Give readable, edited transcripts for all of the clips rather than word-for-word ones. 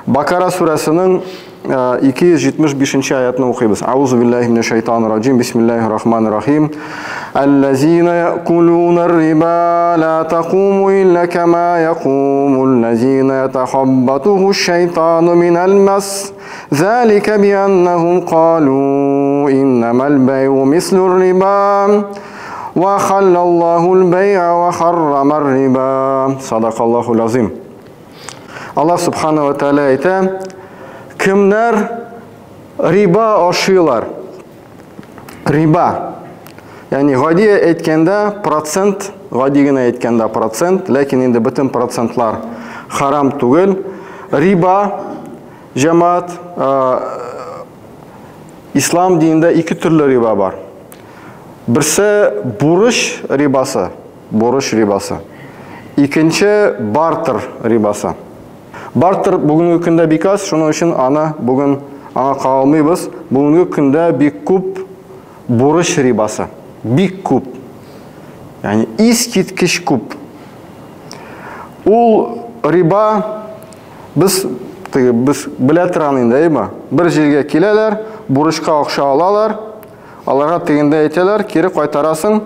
Бакара сүрәсенең 275 аятны укыйбыз. Аузу биллахи минәш шайтанир раҗим. Бисмиллахир рахманир рахим. Аллазина яъкулуна риба ла такуму илля кама якуму аллазина ятахаббатуху шайтану минал мас. Залика бианнахум калу иннамал байу мислур риба. Ва халлаллаху аль-бай'a ва харрама риба. Садакаллахул азим. Аллаһ субхана ва тааля әйтә: Кемнәр риба ашыйлар? Риба. Ягъни гади әйткәндә процент, гади генә әйткәндә процент, ләкин инде бөтен процентлар харам түгел. Риба җәмәгать ислам динендә ике төрле риба бар. Берсе бурыч рибасы, бурыч рибасы. Икенче бартер рибасы. Бартер бүгенге көндә бик аз, шуның өчен аны бүген аңа кагылмыйбыз. Бүгенге көндә бик күп бурыч рибасы. Бик күп. Ягъни искиткеч күп. Ул риба без теге без белә торган инде, әйме? Бер җиргә киләләр, бурычка акча алалар, аларга тегендә әйтәләр, кире кайтарасың,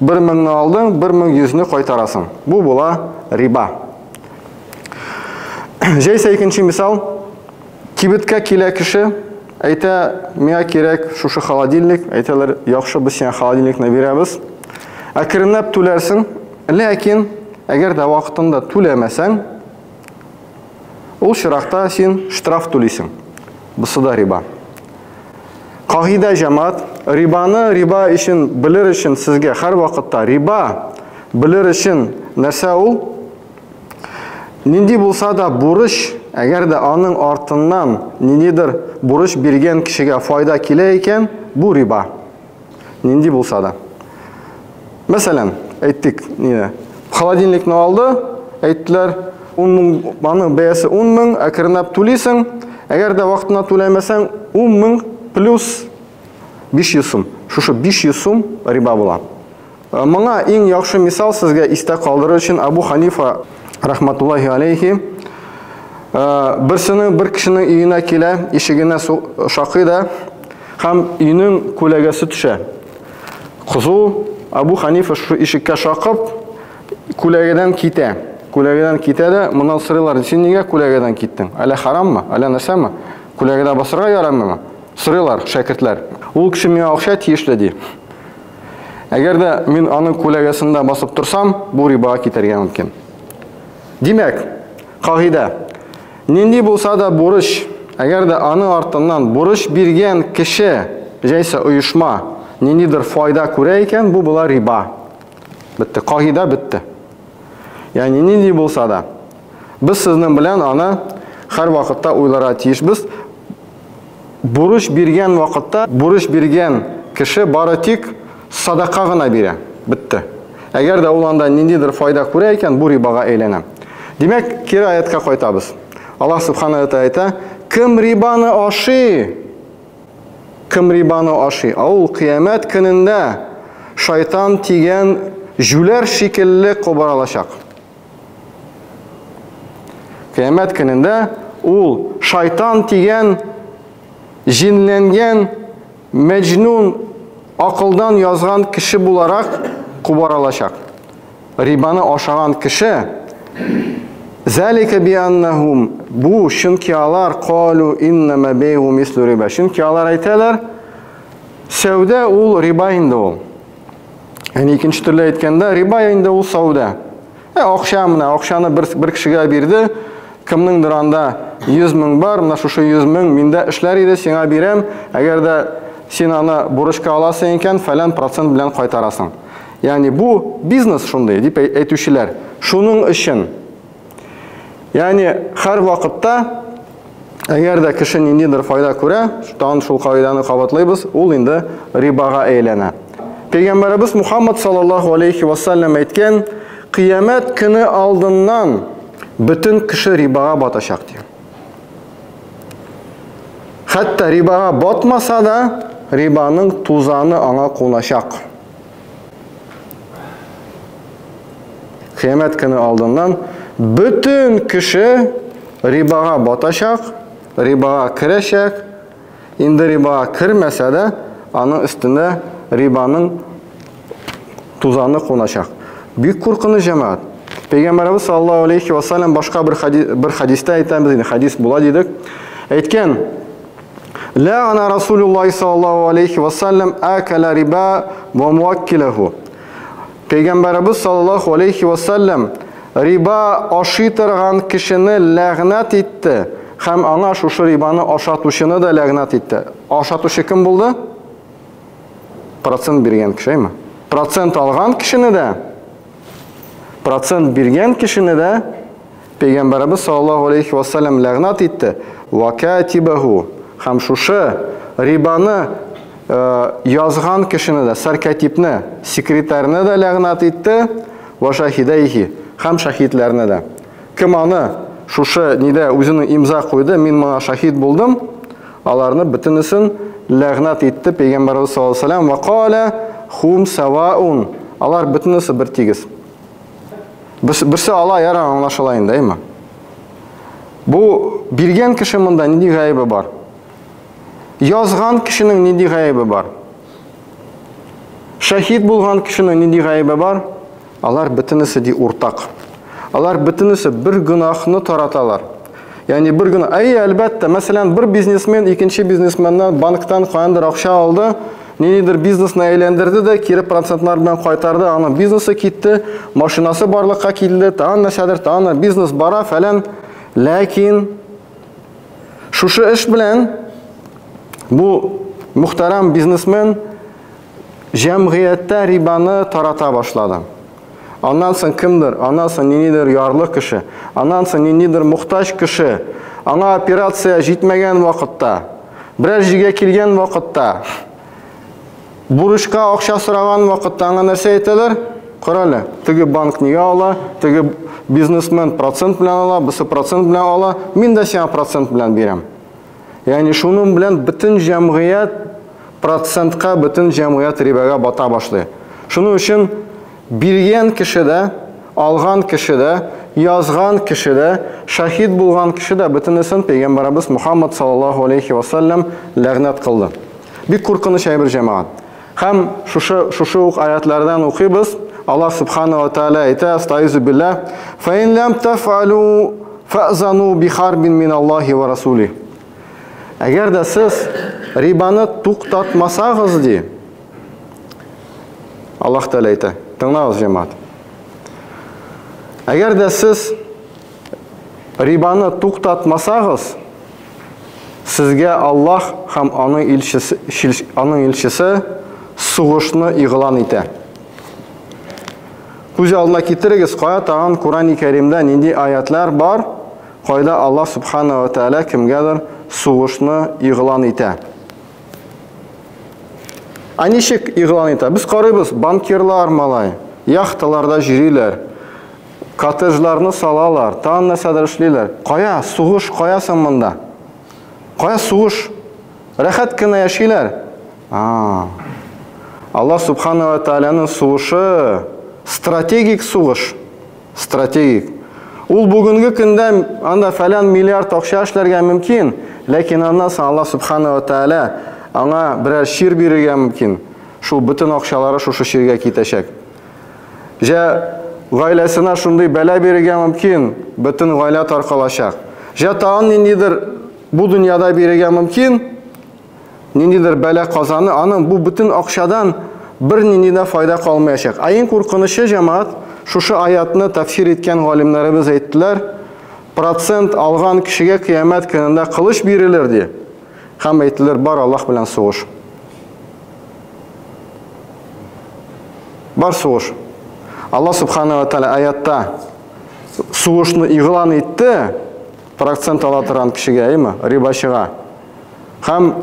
1000-не алдың, 1100-не кайтарасың. Бу була риба. Җәйсә икенче мисал, кибеткә килә кеше, әйтә, миңа кирәк шушы холодильник, әйтәләр, яхшы, без сиңа холодильникны бирәбез. Әкренләп түләрсең, ләкин әгәр дә вакытында түләмәсәң, ул чиракта син штраф түлисең. Бусы да риба. Кагыйдә җәмәгать, рибаны риба өчен белер өчен сезгә һәр вакытта риба белер өчен нәрсә ул? Нинди булса да бурыч, әгәр дә аның артыннан ниндидер бурыч биргән кешегә файда килә икән, бу риба. Нинди булса да. Мәсәлән, әйттек, нине, холодильникны алды, әйттеләр, 10 мең, аның бәясе 10 мең, әкренләп түлисең, әгәр дә вакытына түләмәсәң, 10 мең плюс 500 сум. Шушы 500 сум риба була. Моңа иң яхшы мисал сезгә истә калдырыр өчен Абу Ханифа рахматуллахи алейхи берсенең бер кешенең өенә килә, ишегенә шакый да һәм өйнең күләгәсе төшә. Кызу Абу Ханифа шу ишеккә шакып, күләгәдән китә. Күләгәдән китә дә, моннан сорыйлар, син нигә күләгәдән киттең? Әллә хараммы? Әллә нәрсәме? Күләгәдә басырга ярамыймы? Сорыйлар шәкертләр. Ул кеше миңа акча тиешле ди. Әгәр дә мин аның күләгәсендә басып торсам, бу рибага китәргә мөмкин. Димәк, кагыйдә. Нинди булса да бурыч, әгәр дә аның артыннан бурыч биргән кеше, җәйсә оешма, ниндидер файда күрә икән, бу була риба. Бетте, кагыйдә бетте. Ягъни нинди булса да. Без сезнең белән аны һәр вакытта уйларга тиешбез. Бурыч биргән вакытта бурыч биргән кеше бары тик садака гына бирә. Бетте. Әгәр дә ул анда ниндидер файда күрә икән, бу рибага әйләнә. Димәк, кире аятка кайтабыз. Аллаһ субхана ва тааля әйтә, кем рибаны ашый, кем рибаны ашый, ә ул кыямәт көнендә шайтан тигән җүләр шикелле кубарылачак. Кыямәт көнендә ул шайтан тигән, җинләнгән, мәҗнун, акылдан язган кеше буларак кубарылачак. Рибаны ашаган кеше Зәлика бианнахум бу чөнки алар калу иннама бейгу мислу риба. Чөнки алар әйтәләр, сәүдә ул риба инде ул. Яни икенче төрле әйткәндә, риба инде ул сәүдә. Акча менә, акчаны бер, бер кешегә бирде, кемнеңдер анда 100 мең бар, менә шушы 100 мең миндә эшләр иде, сиңа бирәм, әгәр дә син аны бурычка аласың икән, фәлән процент белән кайтарасың. Ягъни бу бизнес шундый дип әйтүчеләр. Шуның өчен ягъни һәр вакытта әгәр дә кеше ниндидер файда күрә, тагын шул кагыйдәне кабатлыйбыз, ул инде рибага әйләнә. Пәйгамбәребез Мухаммад саллаллаху алейхи ва саллям әйткән, кыямәт көне алдыннан бөтен кеше рибага батачак ди. Хәтта рибага батмаса да, рибаның тузаны аңа куначак. Кыямәт көне алдыннан бөтен кеше рибага батачак, рибага керәчәк. Инде рибага кермәсә дә, аның өстендә рибаның тузаны куначак. Бик куркыныч, җәмәгать. Пәйгамбәребез саллаллаһу алейхи ва саллям башка бер хадистә әйтәбез инде, хадис була дидек. Әйткән: "Лә'ана Расулуллаһи саллаллаһу алейхи ва саллям акала риба ва муаккилаху". Пәйгамбәребез саллаллаһу алейхи ва саллям риба ашый торган кешене ләгънәт итте һәм аңа шушы рибаны ашатучыны да ләгънәт итте. Ашатучы кем булды? Процент биргән кеше, әйме? Процент алган кешене дә, процент биргән кешене дә Пәйгамбәребез саллаллаһу алейхи ва саллям ләгънәт итте. Ва катибаху, һәм шушы рибаны язган кешене дә, сәркатипне, секретарьны да ләгънәт итте. Ва шахидайхи, һәм шахидләрне дә. Кем аны шушы нидә үзенең имза куйды, мин моңа шахид булдым, аларны бөтенесен ләгънәт итте Пәйгамбәребез саллаллаһу алейһи ва саллям. Ва кала хум саваун, алар бөтенесе бер тигез. Берсе ала, яра, аңлашыла инде, әйме? Бу биргән кеше монда нинди гаебе бар? Язган кешенең нинди гаебе бар? Шәһид булган кешенең нинди гаебе бар? Алар бөтенесе ди уртак. Алар бөтенесе бер гөнаһны тараталар. Ягъни бер гөнаһ. Әй, әлбәттә, мәсәлән, бер бизнесмен икенче бизнесменнан банктан каяндыр акча алды, ниндидер бизнесны әйләндерде дә, кире процентлар белән кайтарды, аның бизнесы китте, машинасы барлыкка килде, тагын нәрсәдер, тагын бизнес бара, фәлән. Ләкин шушы эш белән бу мөхтәрәм бизнесмен җәмгыятьтә рибаны тарата башлады. Аннан соң кемдер, аннан соң ниндидер ярлы кеше, аннан соң ниндидер мохтаҗ кеше, аңа операция җитмәгән вакытта, берәр җиргә килгән вакытта, бурычка акча сораган вакытта аңа нәрсә әйтәләр? Кара әле, теге банк нигә ала, теге бизнесмен процент белән ала, бусы процент белән ала, мин дә сиңа процент белән бирәм. Ягъни шуның белән бөтен җәмгыять процентка, бөтен җәмгыять рибага бата башлый. Шуның өчен биргән кеше дә, алган кеше дә, язган кеше дә, шаһид булган кеше дә бөтенесен Пәйгамбәребез Мухаммад саллаллаһу алейхи ва саллям ләгънәт кылды. Бик куркыныч әйбер, җәмәгать. Һәм шушы ук аятлардан укыйбыз. Аллаһ субхана ва тааля әйтә, астаизу биллаһ, фа ин лам тафалу фазану бихарбин мин Аллаһи ва расули. Әгәр дә сез рибаны туктатмасагыз, ди, Аллаһ Тәгалә әйтә, тыңлагыз, җәмәгать. Әгәр дә сез рибаны туктатмасагыз, сезгә Аллаһ һәм аның илчесе сугышны игълан итә. Күз алдына китерегез, кая тагын Курани Кәримдә нинди аятлар бар, кайда Аллаһ субхана ва тааля кемгәдер сугышны игълан итә. Ә ничек игълан итә? Без карыйбыз, банкирлар малай, яхталарда йөриләр, коттеджларны салалар, тагын нәрсәдер эшлиләр. Кая сугыш, кая соң монда? Кая сугыш? Рәхәт кенә яшиләр. Аллаһ субхана ва тааляның сугышы стратегик сугыш. Стратегик. Ул бүгенге көндә анда фәлән миллиард акча эшләргә мөмкин, ләкин аннан соң Аллаһ субхана ва тааля аңа берәр чир бирергә мөмкин. Шул бөтен акчалары шушы чиргә китәчәк. Җә гаиләсенә шундый бәла бирергә мөмкин, бөтен гаилә таркалачак. Җә тагын ниндидер бу дөньяда бирергә мөмкин, ниндидер бәла казаны, аның бу бөтен акчадан бер нинди дә файда калмаячак. Ә иң куркынычы, җәмәгать, шушы аятны тәфсир иткән галимнәребез әйттеләр, процент алган кешегә кыямәт көнендә кылыч бирелер, ди. Һәм әйттеләр, бар Аллаһ белән сугыш. Бар сугыш. Аллаһ субхана ва тааля аятта сугышны игълан итте, процент ала торган кешегә, әйме, рибачыга. Һәм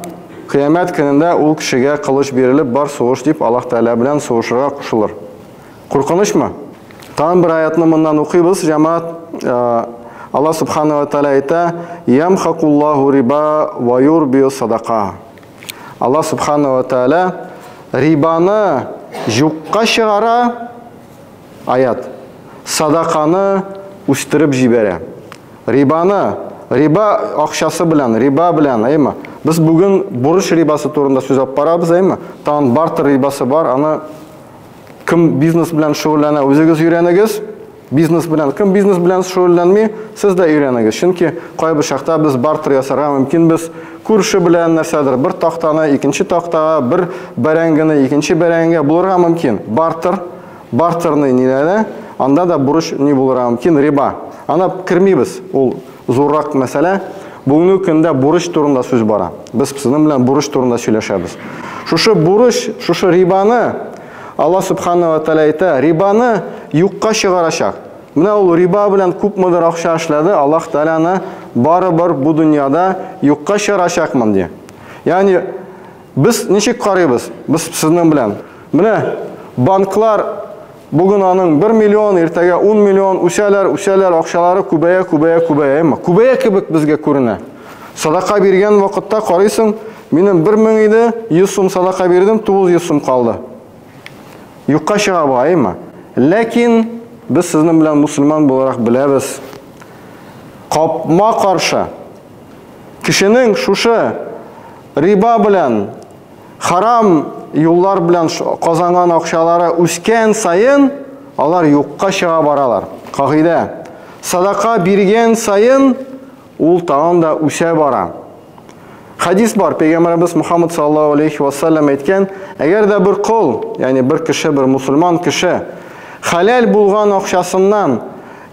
кыямәт көнендә ул кешегә кылыч бирелеп, бар сугыш дип Аллаһ Тәгалә белән сугышырга кушылыр. Куркынычмы? Тагын бер аятны моннан укыйбыз, җәмәгать. Аллаһ субхана ва тааля әйтә: "Ямхакуллаһу риба ва юрби садака". Аллаһ субхана ва тааля рибаны юкка чыгара, аят. Садаканы үстереп җибәрә. Рибаны Риба акчасы белән, риба белән, әйме? Без бүген бурыч рибасы турында сүз алып барабыз, әйме? Тагын бартер рибасы бар, аны кем бизнес белән шөгыльләнә, үзегез өйрәнегез. Бизнес белән, кем бизнес белән шөгыльләнми, сез дә өйрәнегез. Чөнки кайбер чакта без бартер ясарга мөмкинбез. Күрше белән нәрсәдер, бер тактаны икенче тактага, бер бәрәңгене икенче бәрәңгегә булырга мөмкин. Бартер, бартерный ниләрдә, анда да бурыч ни булырга мөмкин, риба. Ана кермибез, ул зуррак мәсьәлә. Бүгенге көндә бурыч турында сүз бара. Без сезнең белән бурыч турында сөйләшәбез. Шушы бурыч, шушы рибаны Алла субхана ва тааля әйтә, рибаны юкка чыгарачак. Менә ул риба белән күпмедер акча эшләде, Аллаһ Тааляны барыбер бу дөньяда юкка чыгарачакмын ди. Ягъни без ничек карыйбыз? Без сезнең белән. Менә банклар бүген аның 1 миллион, иртәгә 10 миллион үсәләр, үсәләр, акчалары күбәя, күбәя, күбәя. Әмма күбәя кебек безгә күренә. Садака биргән вакытта карыйсың, минем 1000 иде, 100 сум садака бирдем, 900 сум калды. Юкка чыга бу, әйме? Ләкин без сезнең белән мусульман буларак беләбез. Капма каршы кешенең шушы риба белән харам юллар белән казанган акчалары үскән саен алар юкка чыга баралар. Кагыйдә. Садака биргән саен ул тагын да үсә бара. Хадис бар, Пәйгамбәребез Мухаммад саллаллаху алейхи ва саллям әйткән, әгәр дә бер кол, ягъни бер кеше, бер мусульман кеше хәләл булган акчасыннан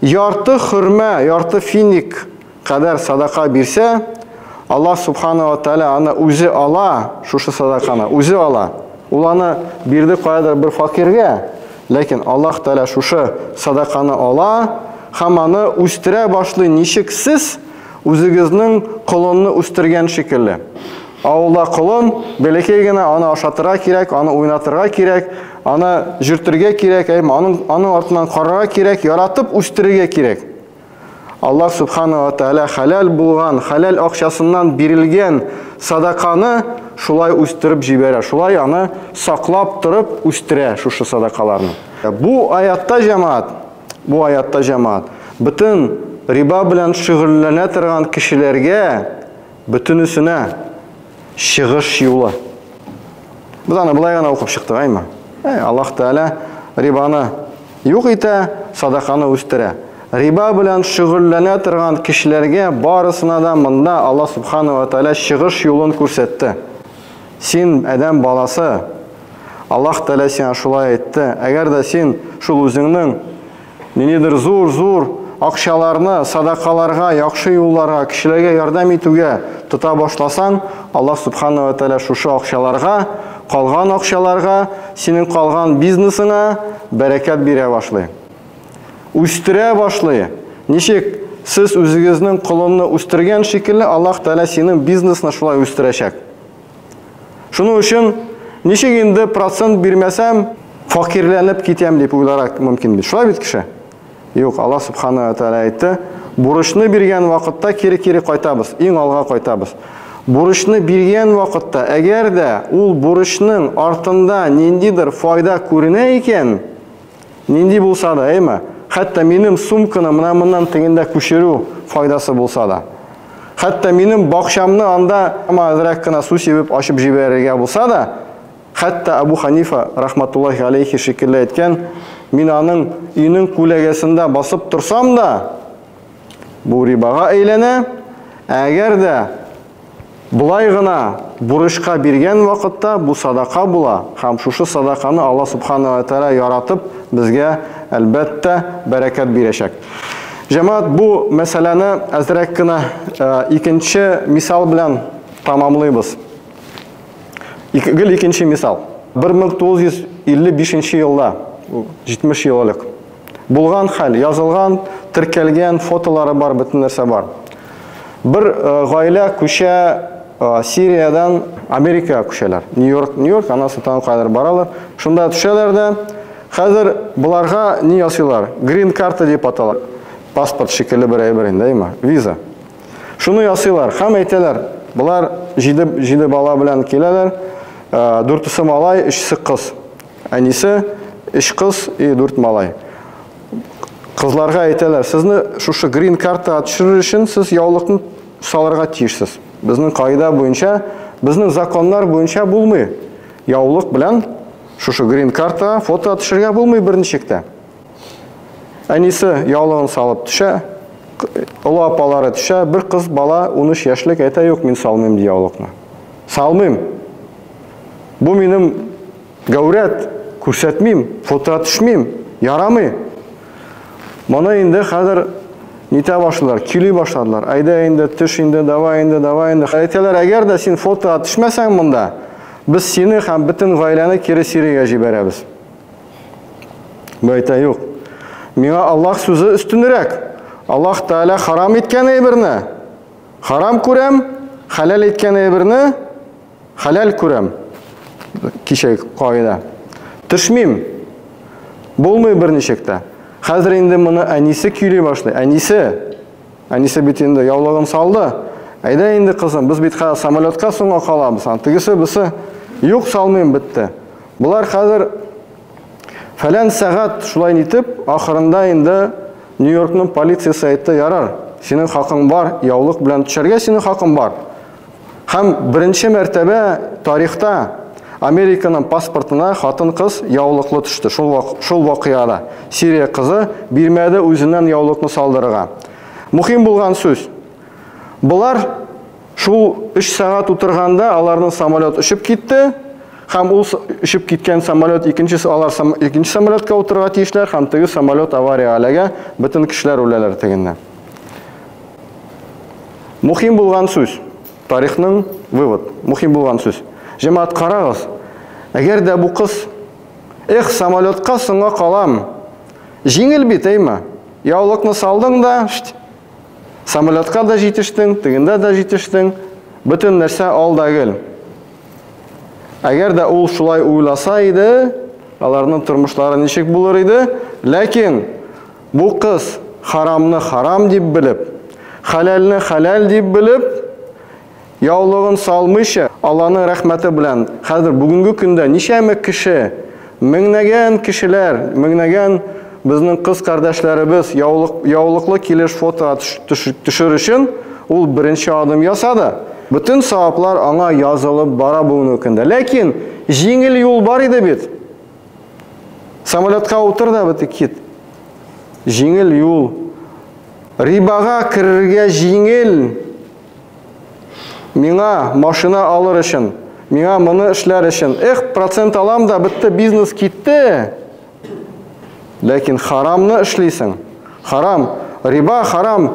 ярты хөрмә, ярты финик кадәр садака бирсә, Аллаһ субхана ва тааля аны үзе ала, шушы садаканы үзе ала. Ул аны бирде каядыр бер факиргә, ләкин Аллаһ Тааля шушы садаканы ала һәм аны үстерә башлый, ничек сез үзегезнең колынны үстергән шикелле. Авылда колын бәләкәй генә, аны ашатырга кирәк, аны уйнатырга кирәк, аны җөртергә кирәк, әйме, аның артыннан карарга кирәк, яратып үстерергә кирәк. Аллаһ субхана ва тааля хәләл булган, хәләл акчасыннан бирелгән садаканы шулай үстереп җибәрә, шулай аны саклап торып үстерә шушы садакаларны. Бу аятта җәмәгать, бу аятта җәмәгать, бөтен риба белән шөгыльләнә торган кешеләргә бөтенесенә чыгыш юлы. Без аны былай гына укып чыктык, әйме? Аллаһ Тааля рибаны юк итә, садаканы үстерә. Риба белән шөгыльләнә торган кешеләргә барысына да монда Аллаһ субхана ва тааля чыгыш юлын күрсәтте. Син, адәм баласы, Аллаһ Тааля сиңа шулай әйтте. Әгәр дә син шул үзеңнең ниндидер зур-зур акчаларны садакаларга, яхшы юлларга, кешеләргә ярдәм итүгә тота башласаң, Аллаһ субхана ва тааля шушы акчаларга, калган акчаларга, синең калган бизнесыңа бәрәкәт бирә башлый. Үстерә башлый. Ничек сез үзегезнең колынны үстергән шикелле, Аллаһ Тааля синең бизнесны шулай үстерәчәк. Шуның өчен ничек инде процент бирмәсәм, факирләнеп китәм дип уйларга мөмкин бит. Шулай бит кеше? Юк, Аллаһ субхана ва тааля әйтте, бурычны биргән вакытта кире-кире кайтабыз, иң алга кайтабыз. Бурычны биргән вакытта, әгәр дә ул бурычның артында ниндидер файда күренә икән, нинди булса да, әйме? Хәтта минем сумканы менә моннан тегендә күчерү файдасы булса да. Хәтта минем бакчамны анда әзрәк кенә су сибеп ачып җибәрергә булса да, хәтта Абу Ханифа рахматуллахи алейхи шикелле әйткән, мин аның өенең күләгәсендә басып торсам да, бу рибага әйләнә. Әгәр дә болай гына бурычка биргән вакытта бу садака була, һәм шушы садаканы Аллаһ субхана ва тааля яратып безгә әлбәттә бәрәкәт бирәчәк. Җәмәгать, бу мәсьәләне әзрәк кенә икенче мисал белән тамамлыйбыз. Гел икенче мисал. 1955 елда, 70 ел элек, булган хәл, язылган, теркәлгән, фотолары бар, бөтен нәрсә бар. Бер гаилә күчә Сириядән Америкага күчәләр. Нью-Йорк, Нью-Йорк, аннан соң тагын кайдыр баралар. Шунда төшәләр дә, хәзер буларга ни ясыйлар? Грин карта дип атала. Паспорт шикелле бер әйбер инде, әйме? Виза. Шуны ясыйлар һәм әйтәләр, булар 7 бала белән киләләр. 4-се малай, 3-се кыз. Әнисе 3 кыз и 4 малай. Кызларга әйтәләр, сезне шушы грин картага төшерер өчен сез яулыкны салырга тиешсез. Безнең кагыйдә буенча, безнең законнар буенча булмый. Яулык белән шушы грин картага фото төшерергә булмый берничек тә. Әнисе яулыгын салып төшә, олы апалары төшә, бер кыз бала 13 яшьлек әйтә, юк, мин салмыйм ди яулыкны. Салмыйм. Бу минем гәүрәт, күрсәтмим, фото төшмим, ярамый. Моны инде хәзер нитә башладылар, көйли башладылар. Әйдә инде, төш инде, давай инде, давай инде. Әйтәләр, әгәр дә син фотога төшмәсәң монда, без сине һәм бөтен гаиләне кире Сириягә җибәрәбез. Бу әйтә, юк. Миңа Аллаһ сүзе өстенрәк. Аллаһ Тәгалә харам иткән әйберне харам күрәм, хәләл иткән әйберне хәләл күрәм. Кичә кагыйдә. Төшмим. Булмый берничек тә. Хәзер инде моны әнисе көйли башлый. Әнисе. Әнисе бит инде яулыгын салды. Әйдә инде, кызым, без бит хәзер самолетка соңга калабыз. Тегесе, бусы. Юк, салмыйм, бетте. Болар хәзер фәлән сәгать шулай нитеп, ахырында инде Нью-Йоркның полициясе әйтте, ярар, синең хакың бар, яулык белән төшәргә синең хакың бар. Һәм беренче мәртәбә тарихта Американың паспортына хатын-кыз яулыклы төште. Шул вакыйгада Сирия кызы бирмәде үзеннән яулыкны салдырырга. Мөһим булган сүз. Болар шул 3 сәгать утырганда аларның самолет очып китте. Һәм ул очып киткән самолет икенче алар икенче самолетка утырырга тиешләр һәм теге самолет авариягә эләгә, бөтен кешеләр үләләр тегендә. Мөһим булган сүз. Тарихның вывод. Мөһим булган сүз. Җәмәгать карагыз. Әгәр дә бу кыз эх, самолетка соңга калам. Җиңел бит, әйме? Яулыкны салдың да, самолетка да җитештең, тегендә дә җитештең. Бөтен нәрсә ал да гел. Әгәр дә ул шулай уйласа иде, аларның тормышлары ничек булыр иде? Ләкин бу кыз харамны харам дип белеп, хәләлне хәләл дип белеп, яулыгын салмыйча, Алланың рәхмәте белән хәзер бүгенге көндә ничәме кеше, меңнәгән кешеләр, меңнәгән безнең кыз кардәшләребез яулык, яулыклы килеш фото төшер өчен ул беренче адым ясады. Бөтен саваплар аңа язылып бара бүгенге көндә. Ләкин җиңел юл бар иде бит. Самолетка утыр да бит кит. Җиңел юл. Рибага керергә җиңел. Миңа машина алыр өчен, миңа моны эшләр өчен. Эх, процент алам да, бетте, бизнес китте. Ләкин харамны эшлисең. Харам, риба харам.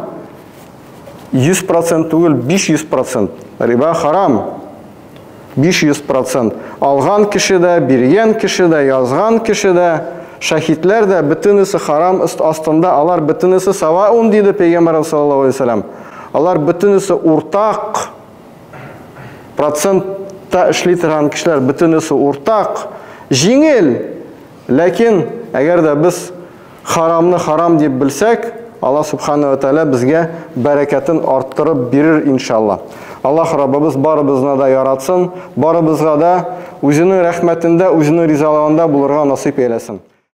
100% түгел, 500%. Риба харам. 500%. Алган кеше дә, биргән кеше дә, язган кеше дә, шәһитләр дә бөтенесе харам астында, алар бөтенесе саваун диде Пәйгамбәр саллаллаһу алейһи вәсәләм. Алар бөтенесе уртак процентта эшли торган кешеләр, бөтенесе уртак. Җиңел, ләкин әгәр дә без харамны харам дип белсәк, Аллаһ субхана ва тааля безгә бәрәкәтен арттырып бирер иншалла. Аллаһ Раббыбыз барыбызны да яратсын, барыбызга да үзенең рәхмәтендә, үзенең ризалыгында булырга насыйп әйләсен.